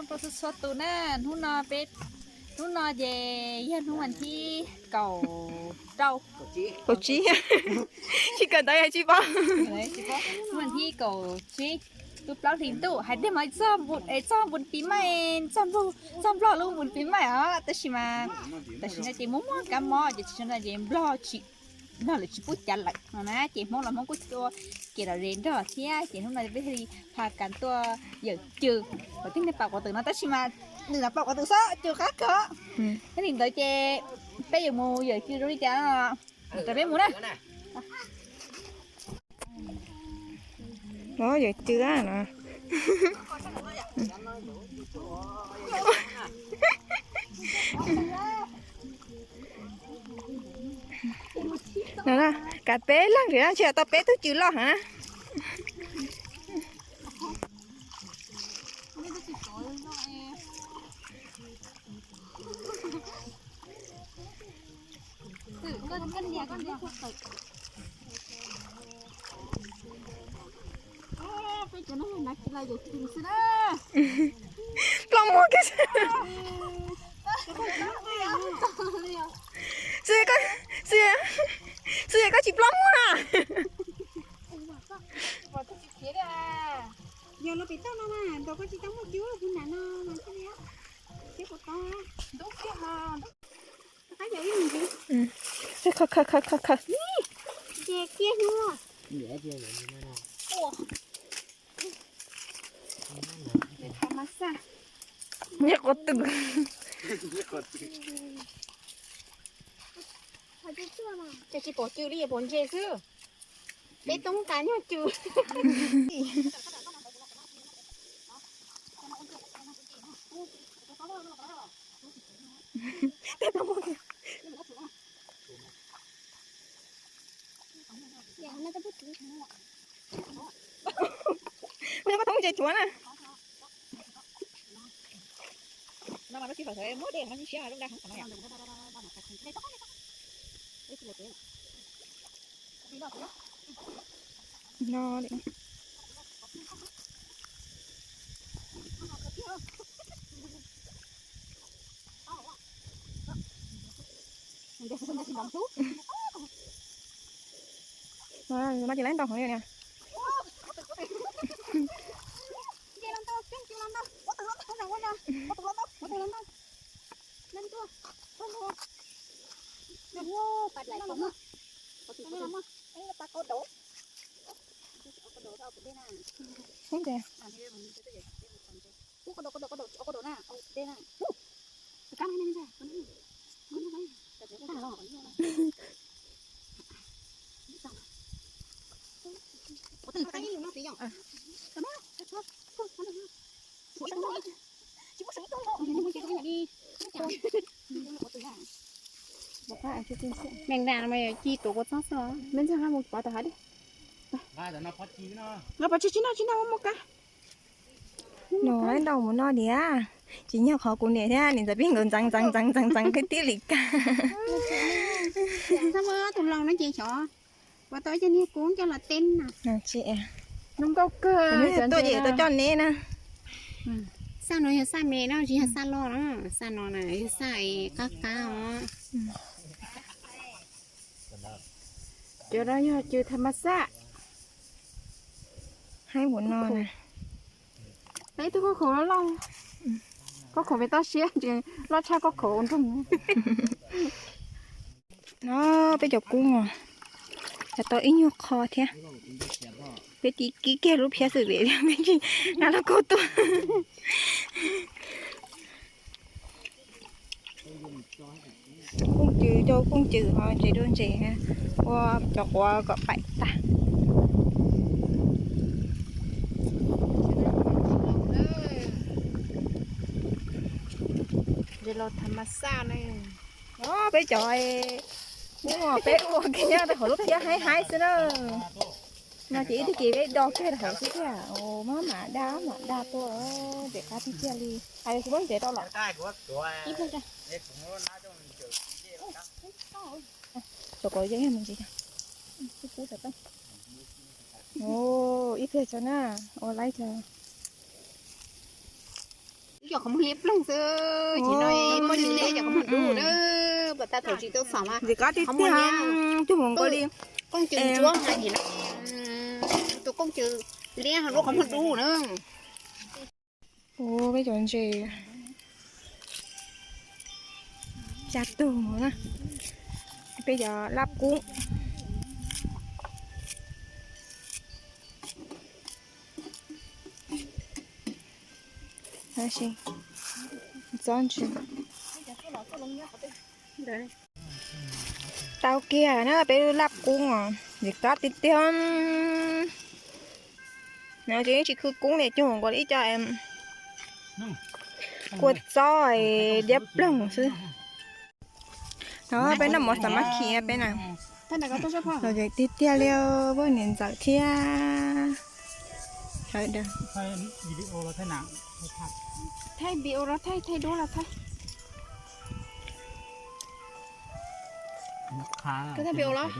Txhua txhua tus na, hnub no peb, hnub no ces yog hnub vas thib kaum rau, kaum tsib, tsis kawm ntawv yog tsis paub. Hnub vas thib kaum tsib, lub plaub hlis ntuj hais tias mas txog npun pis maij, txog npun, txog nplog lub npun pis maij os, tab sis mas tam sim no ces muaj muaj kab mob ces tsis no ces nplog tsis, nplog lawv tsis pub cav lawm no na, ces Hmoob los Hmoob kuj tsis ua kev lom zem nrog thiab, ces hnub no peb thiaj li pha kas tuaj yawm cws. Kom tib neeg pom quav twm no tab sis mas nws los pom quav twm xwb, cws qab kawg. Yog li ntawd ces peb yuav mus yawm cws zoo li cas no, rau peb mus na. Yawm cws no. Kav peb leeg ntshe tau peb tug cws loj heev na. Plob muag kiag. Xwb, xwb, xwb koj tsis plob muag na. Yog los pem toj no mas ntaus koj tsis tau muaj cub, kuv nam no mas thiaj li, thiab kuv tau. Khaws, khaws, khaws, khaws, khaws. Ces kiag hnub. Nyiaj quav twm. Ces tsis pom cws li, pom ntses xwb. Peb toob tas nyuag cws. Nws koj thoob ntses cuav na. No. Mas ces lawv ntau heev li na. Meej dam no mas yog ci tuav kua txob xwb. Peb ntxhab mus pov tom hav dej. Los pov tseg tsis noj tsis noj muaj muaj kab. Nov ntau mus no diam. Tsis nyob qhov kuv niam thiab niam ntxawm peb nkawd ntxeev ntxeev ntxeev ntxeev ntxeev kwj tib li kab. Tus laus no ces xyov puas tau cov niag kub coj los teb na. Tuaj ces tau coj neb na. Xaj no yog xaj me na, tsis yog xaj loj na. Xaj no na yog xaj qab qab os. Cov no yog cws tham mas xaj. Haib mus no na. Peb tug khaub khaum loj loj. Khaub khaum pem toj siab ces loj tshaj khaub khaum nroog. No peb cov kub os, cov tau ib nyuag qho thiab. Peb tiv kiv kiag lub phiab xwb pem peb tsis nqa lub kub tuaj. Kooj cws, cau kooj cws ho ntses dua ntses, ua cov quav kom paim tag. Ntses los tham mas xaj ne. Peb cov, peb ua kiag nyob rau hauv lub phiab haib haib xwb na. No ces ib tug ces peb do kiag rau hauv xwb thiab. Mab mam daj mam daj tuaj, ntses qab tiag tiag li. Hais kuv muab ntses rau los. Ib pliag. Cov quav yeej yog me ntsis. Ib pliag tso na, ua laib tso. Cov qhov muag liab ploog xwb, ces no muaj liab liab cov qhov muag dub na. Pas tag thaum tsis tau xom mas ntxim qab tiag tiag, cog nkaus li kooj cws ntsuab mas ces no, tus kooj cws liab ho lub qhov muag dub na. Ua peb cov ntses tsa tug na, peb cov lab kub. Txob ntses tau kiag na, peb lab kub os, ntxim qab tiag tiag. No ces yeej tsis khwv kub li, cog nkaus li ib co kua txob liab ploog xwb. No peb noj mov xam mab khi peb na. Los tiag tiag li, poj niam ntxawm thiab sawv daws. Thaij video los thaij, thaij duab los thaij. Thaij video los.